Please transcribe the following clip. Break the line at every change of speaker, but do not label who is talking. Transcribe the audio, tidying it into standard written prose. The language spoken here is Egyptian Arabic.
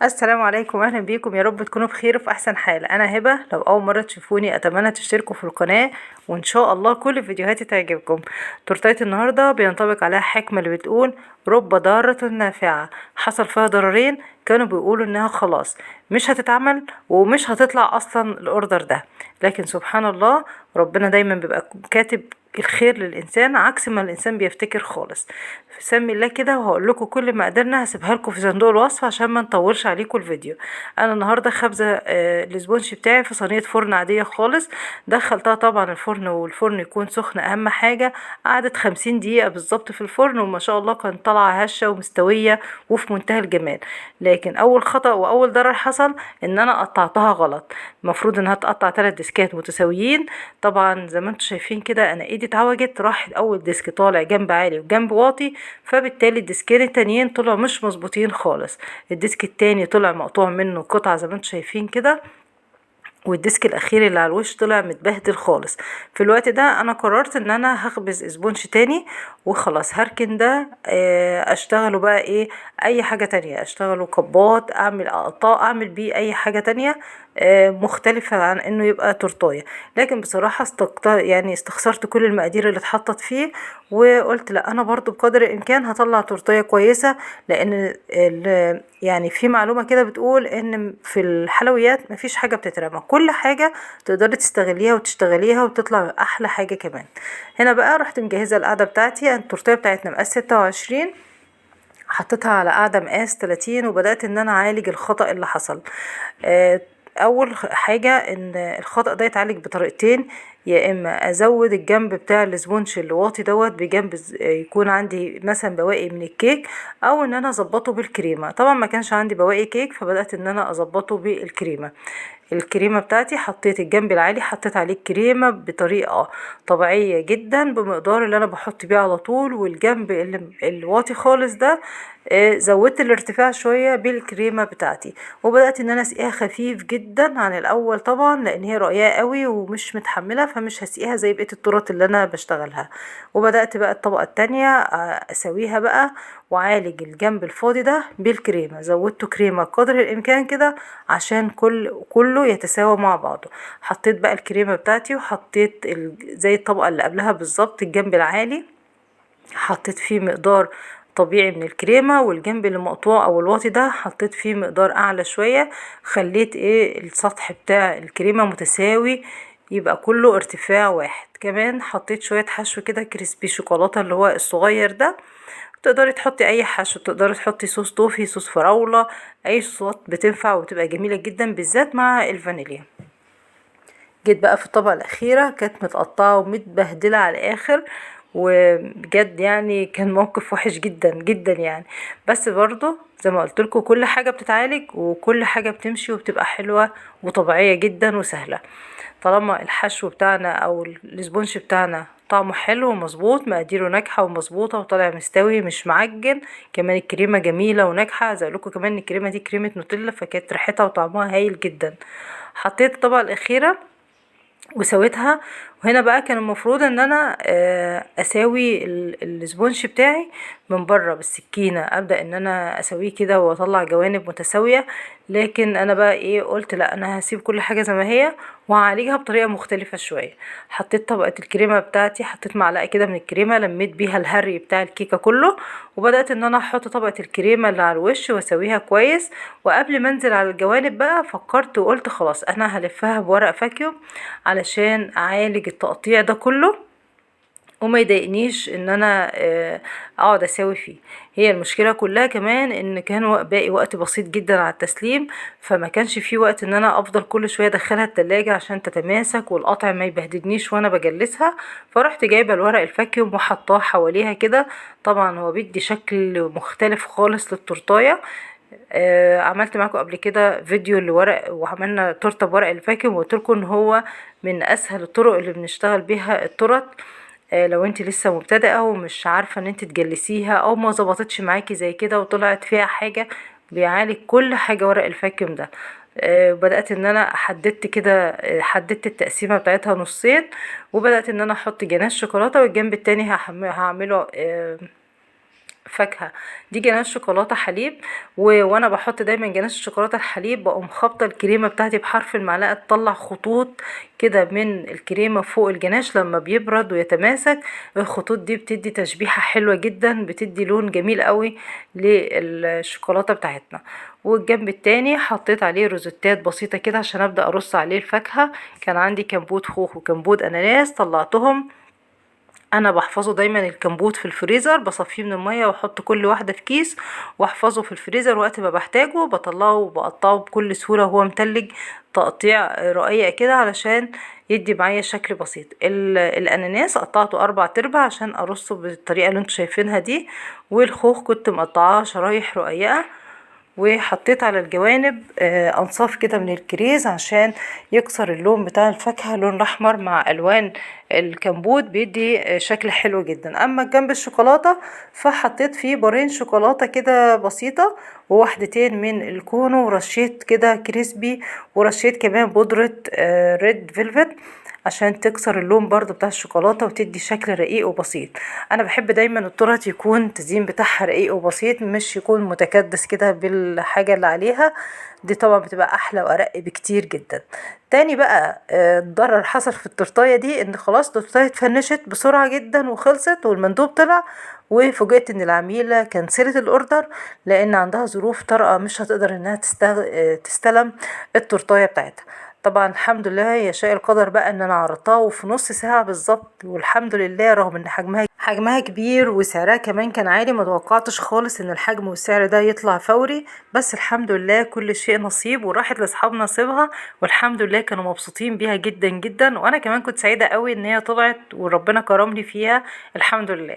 السلام عليكم، اهلا بيكم. يا رب تكونوا بخير وفي احسن حال. انا هبه، لو اول مرة تشوفوني اتمنى تشتركوا في القناة، وان شاء الله كل فيديوهاتي تعجبكم. تورتايه النهارده بينطبق عليها حكمه اللي بتقول رب ضارة نافعة. حصل فيها ضررين، كانوا بيقولوا انها خلاص مش هتتعمل ومش هتطلع اصلا ال order ده، لكن سبحان الله ربنا دايما بيبقى كاتب الخير للانسان عكس ما الانسان بيفتكر خالص. سمي الله كده، وهقول لكم كل ما قدرنا هسيبها لكم في صندوق الوصف عشان ما نطولش عليكم الفيديو. انا النهارده خبزه ال sponge بتاعي في صينية فرن عادية خالص، دخلتها طبعا الفرن، والفرن يكون سخن اهم حاجة. قعدت 50 دقيقة بالظبط في الفرن، وما شاء الله كانت طالعه هشه ومستويه وفي منتهى الجمال. لكن اول خطا واول ضرر حصل ان انا قطعتها غلط. المفروض انها تقطع 3 ديسكات متساويين. طبعا زي ما انتم شايفين كده انا ايدي اتعوجت، راح اول disc طالع جنب عالي وجنب واطي، فبالتالي الديسكين التانيين طلعوا مش مظبوطين خالص. ال disc التاني طلع مقطوع منه قطعه زي ما انتم شايفين كده، وال disc الاخير اللي على الوش طلع متبهدل خالص. في الوقت ده انا قررت ان انا هخبز sponge تاني وخلاص، هركن ده اشتغله بقى ايه اي حاجة تانية، اشتغله كبات، اعمل اقطاع، اعمل بيه اي حاجة تانية مختلفة عن انه يبقى تورتايه. لكن بصراحة استخسرت كل المقادير اللي اتحطت فيه، وقلت لا انا برضو بقدر الامكان هطلع تورتايه كويسة، لان يعني في معلومة كده بتقول ان في الحلويات مفيش حاجة بتترمى، كل حاجة تقدري تستغليها وتشتغليها وتطلع احلى حاجة كمان. هنا بقى رحت مجهزة القعدة بتاعتي، التورتايه بتاعتنا مقاس 26، حطيتها على قاعدة مقاس 30، وبدات ان انا اعالج الخطا اللي حصل. اول حاجة ان الخطا ده يتعالج بطريقتين، يا اما ازود الجنب بتاع ال sponge اللي واطي دوت بجنب يكون عندي مثلا بواقي من الكيك، او ان انا اظبطه بالكريمه. طبعا ما كانش عندي بواقي كيك، فبدات ان انا اظبطه بالكريمه. الكريمة بتاعتي حطيت الجنب العالي، حطيت عليه الكريمة بطريقة طبيعية جدا بمقدار اللي انا بحط بيه على طول، والجنب الواطي خالص ده زودت الارتفاع شوية بالكريمه بتاعتي، وبدات ان انا اسقيها خفيف جدا عن الاول طبعا لان هي رقيقه قوي ومش متحملة، فمش هسقيها زي بقية التورت اللي انا بشتغلها. وبدات بقى الطبقة التانية اسويها بقى واعالج الجنب الفاضي ده بالكريمه، زودته كريمة قدر الامكان كده عشان كله يتساوى مع بعضه. حطيت بقى الكريمة بتاعتي، وحطيت زي الطبقة اللي قبلها بالظبط الجنب العالي حطيت فيه مقدار طبيعي من الكريمة، والجنب اللي مقطوع او الواطي ده حطيت فيه مقدار اعلى شوية، خليت السطح بتاع الكريمة متساوي يبقى كله ارتفاع واحد. كمان حطيت شوية حشو كده crispy شوكولاتة اللي هو الصغير ده، تقدري تحطي اي حشو، تقدري تحطي صوص توفي، صوص فراوله، اي صوصات بتنفع وبتبقى جميلة جدا بالذات مع الفانيليا. جيت بقى في الطبقة الاخيرة كانت متقطعه ومتبهدله على الاخر، وبجد كان موقف وحش جدا جدا بس برضو زي ما قلت لكم كل حاجة بتتعالج وكل حاجة بتمشي وبتبقى حلوة وطبيعيه جدا وسهلة، طالما الحشو بتاعنا او ال sponge بتاعنا طعمه حلو ومظبوط، مقاديره ناجحة ومظبوطه وطالع مستوي مش معجن، كمان الكريمة جميلة وناجحة. عايزه اقول لكم كمان ان الكريمة دي كريمة نوتيلا، فكانت ريحتها وطعمها هايل جدا. حطيت الطبقة الاخيرة وسويتها، وهنا بقى كان المفروض ان انا اساوي ال sponge بتاعي من بره بالسكينة، ابدا ان انا اسويه كده واطلع جوانب متساوية، لكن انا بقى قلت لا انا هسيب كل حاجة زي ما هي وهعالجها بطريقة مختلفة شوية. حطيت طبقه الكريمة بتاعتي، حطيت معلقه كده من الكريمة لميت بيها الهري بتاع الكيكه كله، وبدات ان انا احط طبقه الكريمة اللي على الوش واسويها كويس. وقبل ما انزل على الجوانب بقى فكرت وقلت خلاص انا هلفها بورق vacuum علشان اعالج التقطيع ده كله وما يضايقنيش ان انا اقعد اساوي فيه. هي المشكلة كلها كمان ان كان باقي وقت بسيط جدا على التسليم، فما كانش في وقت ان انا افضل كل شوية ادخلها التلاجة عشان تتماسك والقطع ما يبهدلنيش وانا بجلسها. فرحت جايبه الورق ال vacuum وحطاه حواليها كده، طبعا هو بيدي شكل مختلف خالص للتورتايه. عملت معاكم قبل كده فيديو لورق وعملنا تورته بورق ال vacuum، وقلت لكم ان هو من اسهل الطرق اللي بنشتغل بيها التورت. لو انت لسه مبتدئة ومش عارفه ان انت تجلسيها او ما ظبطتش معاكي زي كده وطلعت فيها حاجة، بيعالج كل حاجة ورق ال vacuum ده. بدات ان انا حددت كده، حددت التقسيمه بتاعتها نصين، وبدات ان انا احط جناش شوكولاتة، والجنب التاني هعمله فاكهة. دي جناش شوكولاتة حليب، وانا بحط دايما جناش الشوكولاتة الحليب بقوم خابطه الكريمة بتاعتي بحرف المعلقة، تطلع خطوط كده من الكريمة فوق الجناش. لما بيبرد ويتماسك الخطوط دي بتدي تشبيحه حلوة جدا، بتدي لون جميل قوي للشوكولاته بتاعتنا. والجنب التاني حطيت عليه روزتات بسيطة كده عشان ابدا ارص عليه الفاكهة. كان عندي كمبوت خوخ وكمبوت اناناس، طلعتهم. انا بحفظه دايما الكمبوت في الفريزر، بصفيه من المية واحط كل واحدة في كيس واحفظه في الفريزر، وقت ما بحتاجه بطلعه وبقطعه بكل سهولة وهو متلج، تقطيع رقيق كده علشان يدي معايا شكل بسيط. الاناناس قطعته 4 ارباع عشان ارصه بالطريقة اللي انتوا شايفينها دي، والخوخ كنت مقطعاه شرايح رقيقه، وحطيت على الجوانب انصاف كده من الكريز عشان يكسر اللون بتاع الفاكهة، اللون الاحمر مع الوان الكمبوت بيدي شكل حلو جدا. اما جنب الشوكولاتة فحطيت فيه بارين شوكولاتة كده بسيطة وواحدتين من الكونو، ورشيت كده crispy، ورشيت كمان بودره red velvet عشان تكسر اللون برضو بتاع الشوكولاتة وتدي شكل رقيق وبسيط. انا بحب دايما التورت يكون التزيين بتاعها رقيق وبسيط، مش يكون متكدس كده بالحاجة اللي عليها، دي طبعا بتبقى احلى وارق بكتير جدا. تاني بقى الضرر حصل في التورتايه دي ان خلاص التورتايه اتفنشت بسرعة جدا وخلصت، والمندوب طلع، وفوجئت ان العميله كنسلت ال order لان عندها ظروف طارئة مش هتقدر انها تستلم التورتايه بتاعتها. طبعا الحمد لله يشاء القدر بقى ان انا عرضتها وفي نص ساعة بالظبط، والحمد لله رغم ان حجمها كبير وسعرها كمان كان عالي، ما توقعتش خالص ان الحجم والسعر ده يطلع فوري، بس الحمد لله كل شيء نصيب، وراحت لاصحاب نصيبها، والحمد لله كانوا مبسوطين بيها جدا جدا، وانا كمان كنت سعيدة قوي ان هي طلعت وربنا كرمني فيها الحمد لله.